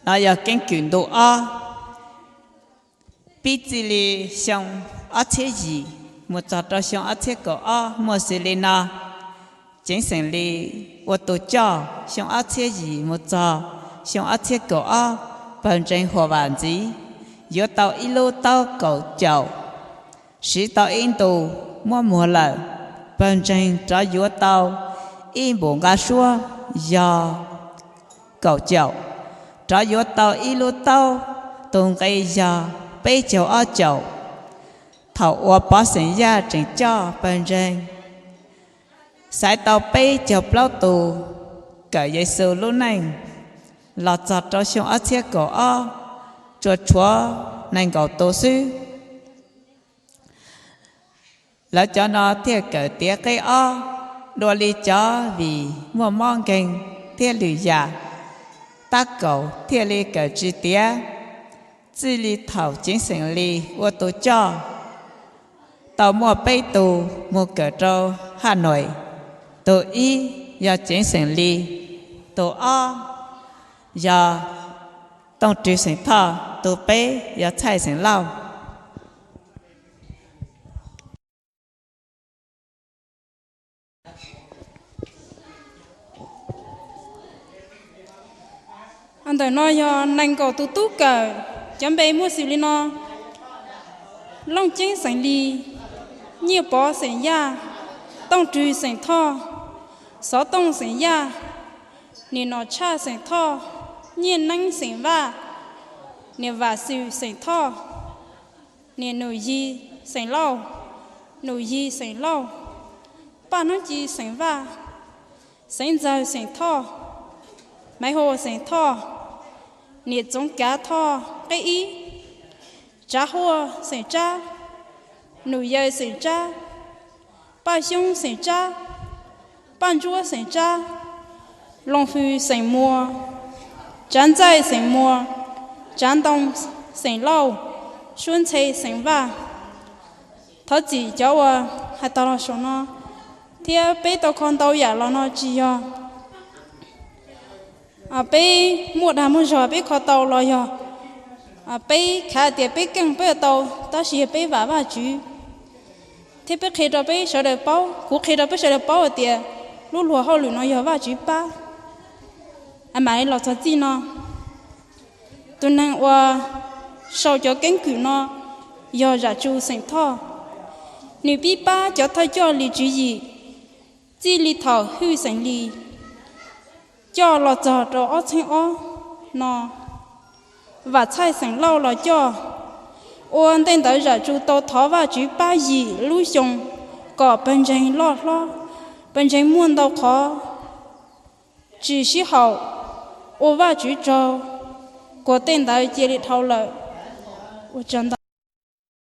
No yog keeb kwm ntu ob, pib txij li xyoo ob txhiab yim mus txog rau xyoo ob txhiab kaum ob muaj xws li no: Ceev xeem Lis ua tus coj xyoo ob txhiab yim mus txog xyoo ob txhiab kaum ob, pawg ntseeg huam vam ntxiv yuav tau ib lub taub kaum caum, siv tau ib ntus muab muag lawm, pawg ntseeg rov yuav tau ib npum nqa suab yog kaum caum, rov yuav tau ib lub taub tus nqi yog peb caug ob caum. Thaum uas Pov xeem Yaj tseem coj pawg ntseeg, xaiv tau peb caug plaub tus kawm Yexus lub neej, los txog rau xyoo ob txhiab kaum ob tsuas tshuav nees nkaum tus xwb. Lawv cov no thiaj kawm tiav qeb ob, dua li cov vim muaj mob nkeeg thiab lwm yam, tab kaum thiaj li kawm tsis tiav. Txij li thaum Ceev xeem Lis ua tus coj, tau muaj peb tug mus kawm rau Haj Nuam, tus ib yog Ceev xeem Lis, tus ob yog Tooj Rwg xeem Thoj, tus peb yog Txhaij xeem Lauj. Ntawm no yog nees nkaum tus tub kawm, cov npe muaj xws li no: Looj Ceeb xeem Lis, Nyiaj Pov xeem Yaj, Tooj Rwg xeem Thoj, Xov Tooj xeem Yaj, Niam Nom Tshaj xeem Thoj, Nyiaj Neeb xeem Vaj, Niam Vam Xwm xeem Thoj, Niam Num Yig xeem Lauj, Num Yig xeem Lauj, Paj Hnub Ci xeem Vaj, Xeev Ntxawg xeem Thoj, Maiv Hua xeem Thoj, Niam Txoov Kav Thoj qeb ib, Tsav Huaj xeem Tsab, Num Yaws xeem Tsab, Paj Xyoob xeem Tsab, Paj Ntsuab xeem Tsab, Loo Hws xeem Muas, Tsav Ntxaij xeem Muas, Tsav Ntoo xeem Lauj, Suab Ntxhe xeem Vaj. Thov txim cov uas hais tag los saum no, thiab peb tau kho ntau yam los no tsis yog peb muaj dag muaj zog peb kho tau los yog peb khav tias peb keej peb tau, tab sis yog peb vam Vajtswv thiab peb qhia rau peb sawv daws paub, kuv qhia rau peb sawv daws paub hais tias lub luag hauj lwm no yog Vajtswv pab. Mam li los txog txij no, tus neeg uas sau cov keeb kwm no yog Zam Tsu xeem Thoj. Nws pib pab cov thawj coj li tswv yim txij li thaum Hwj xeem Lis coj los txog rau ob txheeb ob no, Vam Txhaij xeem Lauj los coj. Ua ntej ntawd Zam Tsu tau thov Vajtswv pab yim lub xyoo kom pawg ntseeg loj hlob, pawg ntseeg muaj ntau qhov tsis sib haum, ua Vajtswv tsaug, kuas tej ntawd cia li dhau lawm. Ua tsaug